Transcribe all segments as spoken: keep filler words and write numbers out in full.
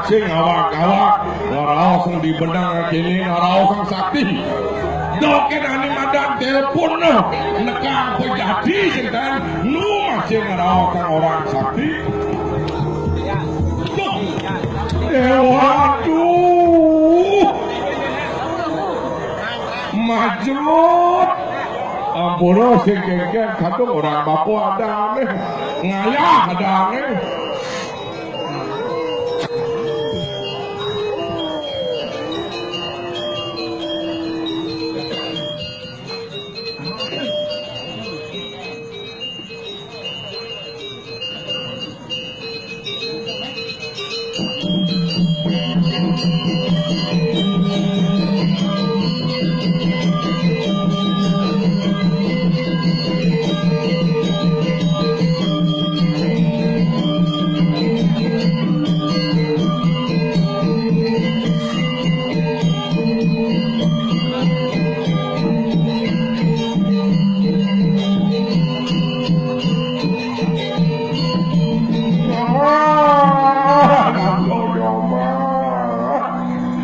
Sing awak-awak, ngaraos sing dibenang kene, ngaraos sing sakti. Doken ane madan telepon, nekang pejati sing taen, nu masih ngaraos sing orang sakti. Duh. Eh, waduh. Majrut. Ampura sing kengken kadung orang bapa adane. Ngayah adane.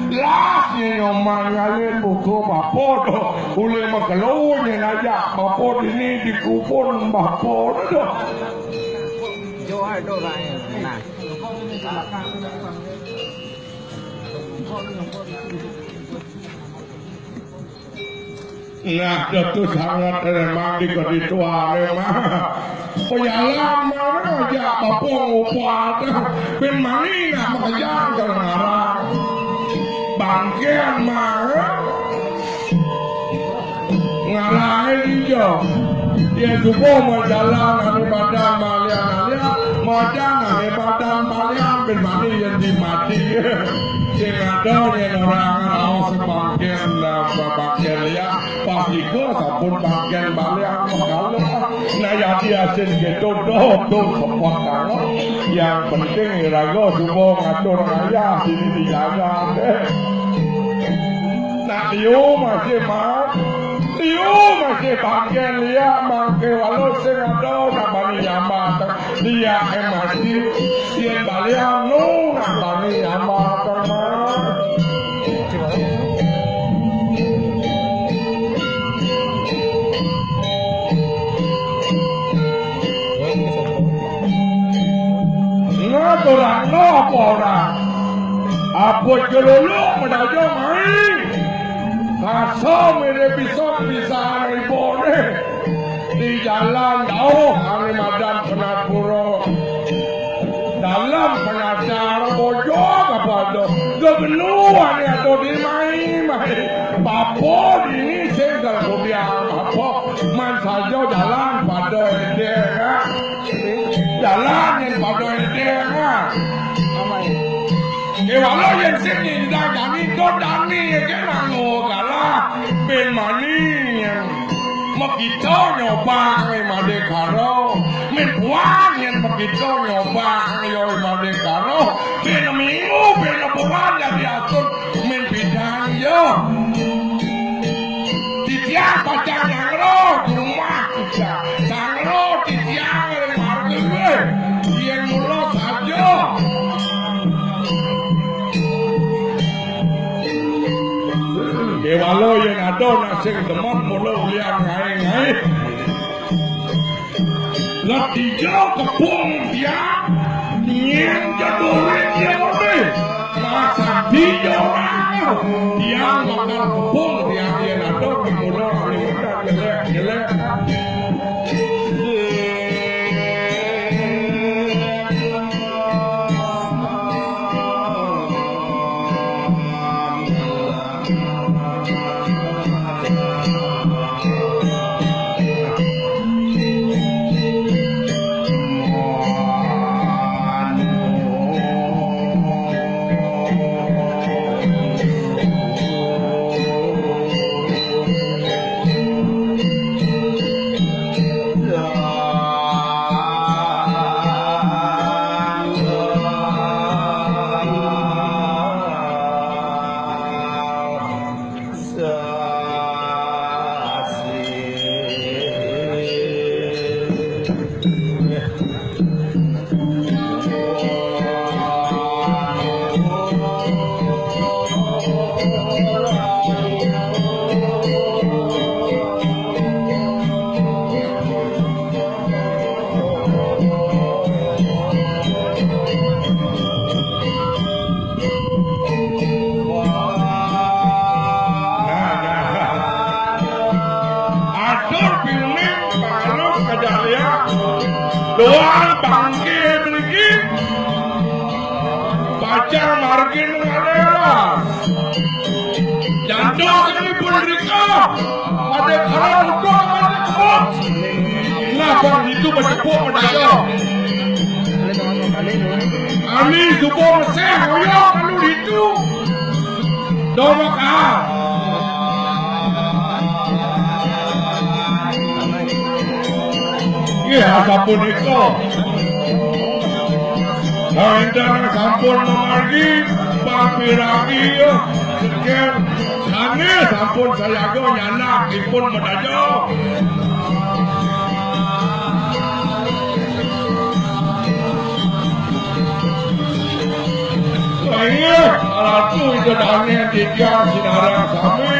Lah, si Nyoman ngalih buka bapa tu. Ulih makelo nyen ajak bapa dini dikubun bapa tu. Nah, itu sangat memang di kedituan memang. Pejalan mana aja bapa ngupat. Bin mani nak makejang ke ngarang. Bangkian mah. Ngarang aja. Dia subuh mau jalan ane badan malian alia, mau jalan ane badan malian bin mani yang dimati. Sing ada nyen orang raos bangkian lah bangkian ya. Pas iko sampun bangkian balian mengkala. Nah, ya dia sing gitu doh, doh, sepot tangan. Yang penting iraga semua ngatur ngayah sini dijaga deh. Nah, liu masih mat. Liu masih bangkian liak mangke walau sing ada nak bani nyambat. Liak eh masih. Yen balian nu nak bani nyambat. Ngaturang no apa orang? Apa jeluluk menaja main? Kasa mirip pisok pisahan ibone. Di jalan dauh ane madan Penatpura. Dalam penasar bojog apa ada? Gegenu ane ada di mai, mai. Bapa dini sing dalam kudiang apa? Man saja jalan pada edek, ah. Jalan yang pada edek, ah. Kewala yen sing nindang dani, dot dani, ya, ke mangu kalah. Bin mani, ya. Makita nyoba ngai made karo. Min puan yen makita nyoba ngai yo made karo. Bin minggu, bin puan jadi atur. Min bidang yo. Titiang pacang nyangro rumah kita. Sangro titiang ring marga. Yen mula saja. Kewala yen ada nak sing demen mula ulian ngae-ngae. Lah tiga kepung dia, nyen jadurit dia mbe. Masak tiga orang. Tiang bakal kepung dia yen ada mula ulian jelek-jelek. Ajar margin ngalera. Janda kami pun rika. Ada kalah udah mati kebun. Nah, bang itu bertepuk berdagang. Kami subuh meseh, oyok kalau itu. Dong maka. Nggih, sapunika. Kawéntenan sampun mamargi, pamiragi, sekian sané sampun sayaga nyanak dipun medaja. Inggih, Ratu Ida Dané titiang sinareng sami.